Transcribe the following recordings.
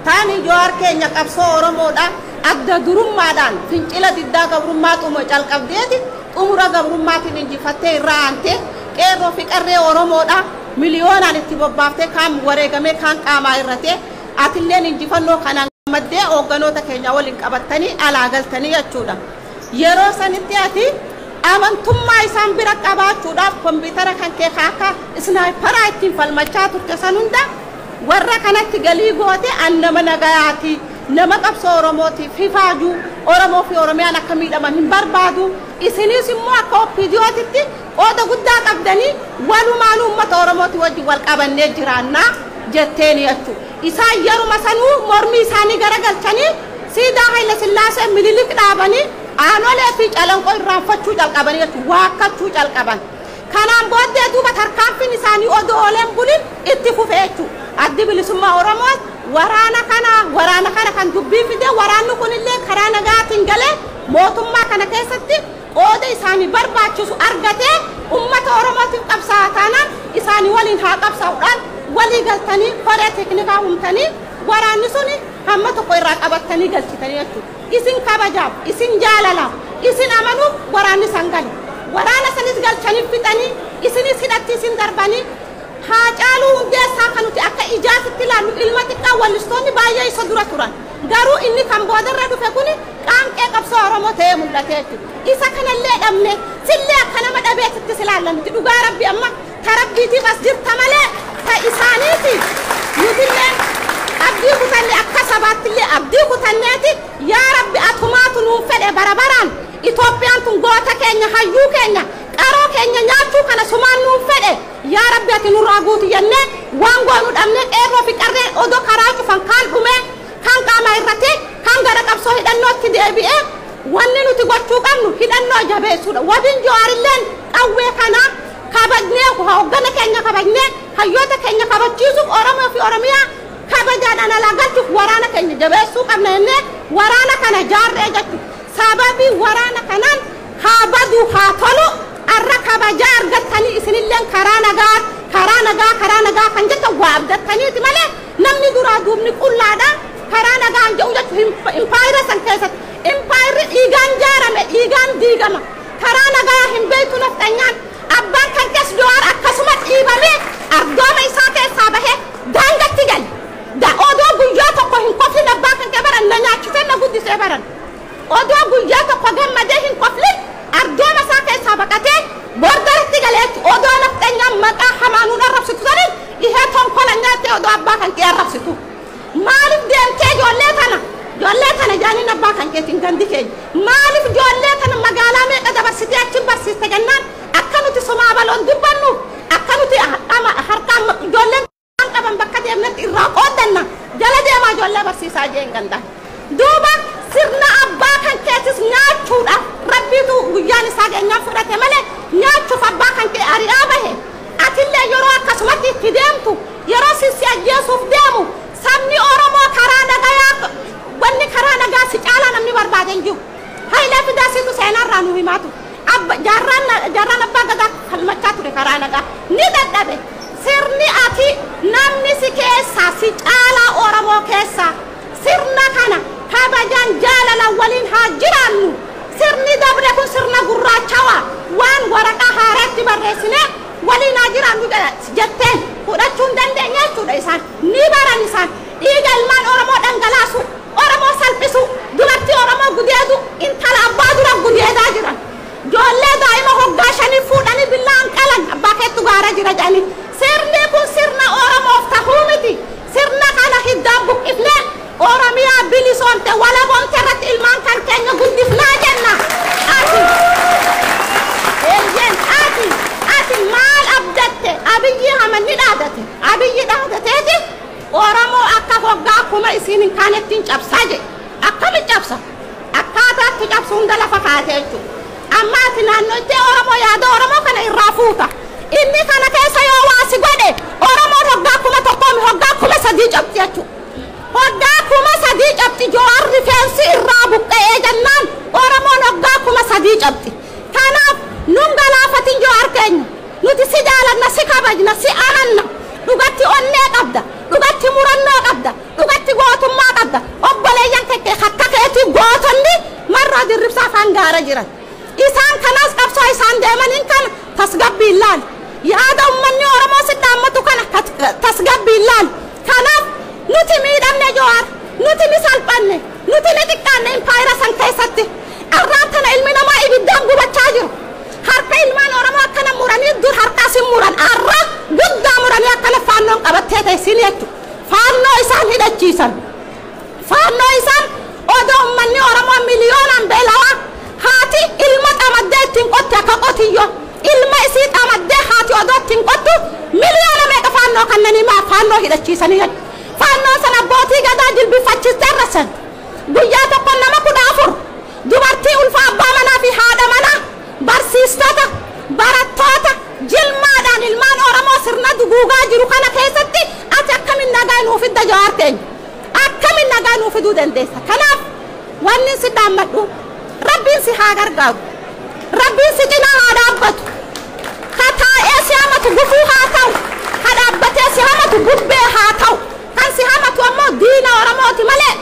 Taani Jawaar keenya qabsoo Oromoodha adda durummaadhaan fincila diddaa gabrummaa xumura calqabdeeti xumura gabrummaatiin injifattee irraa aantee qeerroo fi qarree Oromoodha miliyoonaan itti bobbaaftee kaan wareegamee kaan qaamaa irratee atilleen injifannoo kanaan gammaddee hoogganoota keenya waliin qabattanii alaa galtanii jechuudha. Yeroo sanitti ati amantummaa isaan bira qabaachuudhaaf kompiitara kan kee akka isnaayiparaa ittiin falmachaa turte san hunda warra kanatti galii goote an nama nagayaati nama qabsoo Oromootiif hifaaju Oromoo fi Oromiyaan akka miidhaman hin barbaadu isinis immoo akka OPDOtitti qooda guddaa qabdanii walumaan uummata Oromooti wajjin wal qabannee jiraannaa jetteeni jechuudha. Isaan yeruma sanuu mormii isaanii garagalchanii siidaa Haayila Sillaasee Minilik dhaabanii aanolee fi calanqoo irraanfachuu calqabanii jechuudha waakkachuu calqaban. Kanaan booddee duuba tarkaanfiin isaanii odoo ooleen bulin itti fufee jechuudha. Addi bilisummaa Oromoo waraana kana kan dubbii fide waraanni kunillee karaa nagaatiin galee mootummaa kana keessatti qooda isaanii barbaachisu argatee uummata Oromootiif qabsaa'aa taanaan isaanii waliin haa qabsaa'uudhaan walii galtanii koree teeknikaa humtanii waraanni suni hamma tokko irraa qabattanii galchitanii jechuudha. Isin kabajaaf, isin jaalalaaf, isin amanuuf waraanni san gale. Waraana sanis galchanii fixanii isinis hidhatti isin darbanii Haacaaluu Hundeessaa kan nuti akka ijaasitti ilaallu ilma xiqqaa wallistoonni baay'ee isa dura turan. Garuu inni kan boodarra dhufe kuni qaanqee qabsoo Oromoo ta'ee mul'ate jechuudha. Isa kanallee dhabne sillee akka nama dhabeetitti ilaalla nuti dhugaa rabbi amma ta rabbiitiif as jirta malee ta isaaniiti nutillee abdii kutanne akka sabaattillee abdii kutanneeti yaa rabbi atumaatu nuun fedhe bara baraan Itoophiyaan tun goota keenya hayyuu keenya qaroo keenya nyaachuu kana sumaan nuun fedhe yaa rabbi ati nurraa guutu jennee waan goonu dhabne qeerroo fi qarree odoo karaa cufan kaan dhume kan qaama irratti kan gara qabsoo hidhannootti deebi'ee wanni nuti gochuu qabnu hidhannoo jabeessuudha. Wabiin Jawaarilleen qawwee kana kabajnee hooggana keenya kabajnee hayyoota keenya kabachiisuuf Oromoo fi Oromiyaa kabajaadhaan alaa galchuuf waraana keenya jabeessuu qabna jennee waraana kana jaarree jechuudha. Sababii waraana kanaan haa badu haa tolu arra kabajaa argattanii isinilleen karaa nagaa karaa nagaa karaa nagaa kan jettan waa abdattaniiti malee namni duraa duubni qullaadha karaa nagaan jedhu jechuudha impaayira san keessatti impaayirri dhiigaan jaarame dhiigaan diigama karaa nagaa hin beektu nafxanyaan abbaan kan keessa Jawaar akkasuma dhiibamee ardooma isaa keessaa bahee daangatti gale odoo guyyaa tokko hin koflin abbaa kan kee baran na nyaachisee na guddisee baran odoo guyyaa tokko gammadee hin koflin ardooma isaa keessaa baqatee bordaratti galee odoo nafxanyaan maqaa hamaanuun arrabsitu saniin ihee tonkola nyaattee odoo abbaa kan kee arrabsitu maaliif deemtee ijoollee tana jaaniin abbaa kan keetiin gandi keenya maaliif ijoollee tana magaalaa meeqa dabarsitee achi barsiiste jennaan akka nuti somaa baloon dubbannu akka nuti harkaan ijoolleen qaban bakka deemnetti irraa qooddanna jala deemaa ijoollee barsiisaa jeen ganda duuba sirna abbaa kan keetis nyaachuudhaaf rabbiitu guyyaan isaa geenyaan fudhate malee nyaachuuf abbaa kan kee ari'aa bahe atillee yeroo akkasumatti itti deemtu yeroo sissi ajjeesuuf deemu sabni Oromoo karaa nagayaa wanni karaa nagaa si caalaa namni barbaade hin jiru. Hayilee Fidaasiitu seenaarraa nu himaatu. Jaarraan abbaa gadaa falmachaa ture karaa nagaa ni dadhabe. Sirni ati namni si keessaa si caalaa Oromoo keessaa sirna kana kabajaan jaalala waliin haa jiraannu. Sirni dabre kun sirna gurraachawaa waan waraqaa haaraatti barreessine waliin haa jiraannu jetteen fudhachuu hin dandeenye jechuudha isaan ni baran isaan dhiiga ilmaan Oromoo dhangalaasu Oromoo salphisu dubartii Oromoo gudeedu intala abbaa dura gudeedaa jiran ijoollee daa'ima hoggaa shanii fuudhanii billaan qalan abbaa keettu gaara jira jedhanii sirni kun sirna Oromoof tahuu miti sirna kana hiddaan buqqifnee Oromiyaa bilisoomte walaboomte irratti ilmaan kan keenya guddifnaa jenna ati eeyyen ati ati maal abdatte Abiyyi hamanni dhaadate Abiyyi dhaadateeti Oromoo akka hoggaa kuma isiin hin kaanettiin cabsaa jedhe akkami cabsa akkaataatti cabsu hunda lafa kaate jechuudha amma ati naannoo itti Oromoo yaada Oromoo kana irraa fuuta inni kana keessa yoo waasi godhe Oromoon hoggaa 1000 hoggaa 3000 cabsi jechuudha hoggaa 3000 cabsi Jawaar rifeensi irraa buqqa'ee jennaan Oromoon hoggaa 3000 cabsi kanaaf nun galaafatin Jawaar keenya nuti si jaalanna si kabajna si amanna dhugatti onnee qabda dhugatti murannoo qabda dhugatti gootummaa tasgabbiin laal. Yaada uummanni Oromoo si dhaammatu kana tasgabbiin laal. Kanaaf nuti miidhamne Jawaar, nuti ni salphanne, nuti ni xiqqaanne impaayera san keessatti. Arraan tana ilmi namaa ibiddaan gubachaa jiru. Harka ilmaan Oromoo akkana muranii dur harkaas hin muran. Arra guddaa muranii akkana faannoon qabattee teessin jechuudha. Faannoo isaan hidhachiisan. Faannoo isaan odoo uummanni Oromoo miliyoonaan beelawaa haati ilma xamaddee ittiin qotte akka qotiyyoo. Ilma isii xamaddee haati odoo ittiin qottu miliyoona meeqa faannoo kannanii maa faannoo hidhachiisanii jechuudha. Faannoo sana abbootii gadaa jilbifachiistee arrasan. Guyyaa tokko nama 14 dubartii ulfa abbaa manaa fi haadha manaa barsiistota barattoota jilmaadhaan ilmaan Oromoo sirna duguugaa jiru kana keessatti ati akkamiin nagaa nuuf fidda Jawaar keenya? Akkamiin nagaa nuuf fiduu dandeessa? Kanaaf wanni si dhaammadhu Rabbiin si haa gargaaru. Rabbiin si cinaa haa dhaabbatu. Ka taa'ee si hamatu gufuu haa ta'u. Ka dhaabbatee si hamatu bubbee haa ta'u. Kan si hamatu ammoo diina Oromooti malee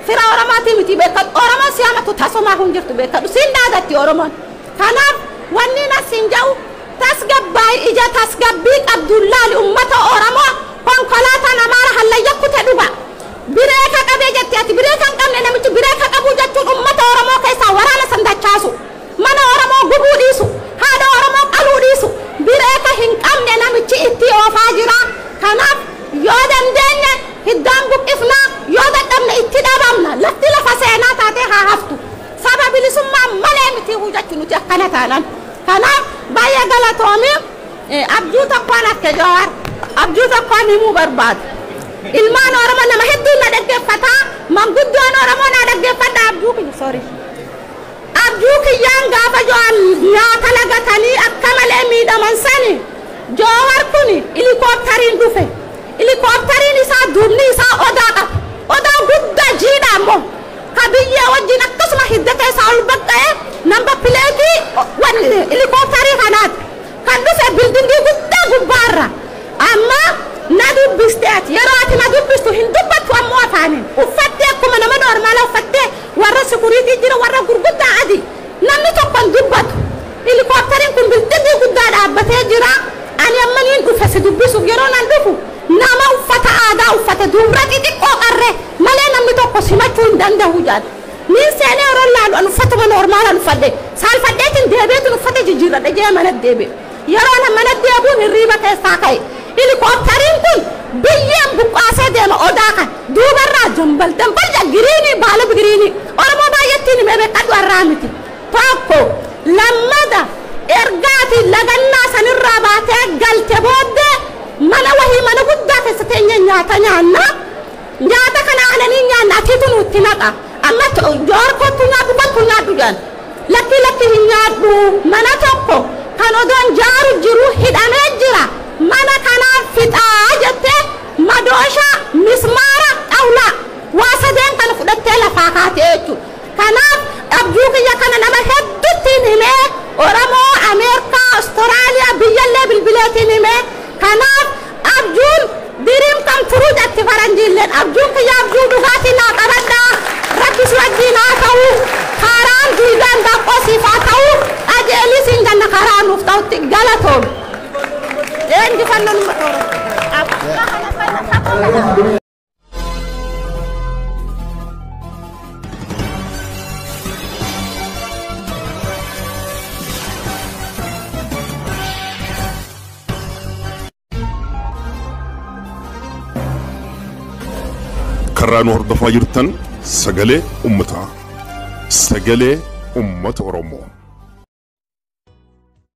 fira Oromooti miti beekadhu. Oromoon si hamatu tasumaa hin jirtu beekadhu. Siin dhaadatti Oromoon. Kanaaf wanni nas hin jedhu tasgabbaa'ii ija tasgabbii qabduun laali uummata Oromoo konkolaataan Amaara hallayya kute dhuga. Bireeka qabee jetti ati bireeka hin qabne namichi bireeka qabuu jechuun uummata Oromoo keessaa waraana san dachaasu. Mana Oromoo gubuu dhiisu. Haadha Oromoo qaluu dhiisu. Bireeka hin qabne namichi itti oofaa jira. Kanaaf yoo dandeenye hiddaan buqqifnaa yoo dadhabne itti dhabamna. Lafti lafa seenaa taatee haa haftu. Saba bilisummaa malee miti jechuun nuti akkana taanan. Kanaaf baay'ee galatoomii abjuu tokkoon akka Jawaar abjuu tokkoon himuu barbaadu. Ilmaan Oromoo nama hedduun na dhaggeeffataa manguddoon Oromoo na dhaggeeffadha abjuu kiyya sorry. Abjuu kiyyaan gaafa Jawaar nyaata lagatanii akka malee miidhaman sani Jawaar kun helikooптariin dhufe. Helikooптariin isaa duubni isaa odaa qaba. Odaa guddaa jiidha ammoo. Ka biyyee wajjin akkasuma hiddata isaa ol baqqa'ee namba pileetii helikoophtarii kanaati. Kan dhufe bildingii guddaa gubbaarra. Amma na dubbiste ati yeroo ati na dubbistu hin dubbattu ammoo afaaniin. Uffattee akkuma nama noormaala uffattee warra sikuriitii jira warra gurguddaa adii. Namni tokko hin dubbatu. Helikoophteriin kun bildingii guddaa dhaabbatee jira. Ani amma niin dhufe si dubbisuuf yeroo nan dhufu nama uffata aadaa uffate dubra xixiqqoo qarree malee namni tokko simachuu hin danda'u jedha. Niin seenee yeroo laalu an uffatuma noormaalaan uffadhe saalfadheetiin deebi'eetiin uffata jijjiirradhe jee mana deebi'e. Yeroo na mana deebi'uun hirriiba keessaa ka'e. Helikoophteriin kun biyyeen buqqaasee deema odaa kan duubarraa jambal dambal giriinii baala giriinii Oromoo baay'attiin himee beekadhu har'aa miti. Tokko lammada ergaati lagannaa sanirraa baatee galte booddee mana wahii mana guddaa keessa teenye nyaata nyaanna. Nyaata kana aananii nyaanna atiitu nutti naqa. Amma Jawaar kottu nyaadhu kottu nyaadhu jedhan. Lakki lakki hin nyaadhu mana tokko kan odoon jaaru jiru hidhamee jira. Mana kanaan fixaa jettee madoosha mismaara xawlaa waa sadeen kana fudhattee lafaa kaatee jechuudha. Kanaaf abjuu kiyya kana nama hedduutti himee Oromoo, Ameerikaa, Awustiraaliyaa biyyallee bilbileetiin himee kanaaf abjuun diriim kan turuu jetti faranjiilleen abjuun kiyya abjuu dhugaatii naa qabadhaa Rabbi si wajjin haa ta'u karaan duudaan daqqoo siif haa ta'u qajeelii siin ganna karaa nuuf ta'utti galatoom. Injifannoon uummata Oromoo. Karaa nu hordofaa jirtan sagalee uummataa. Sagalee uummata Oromoo.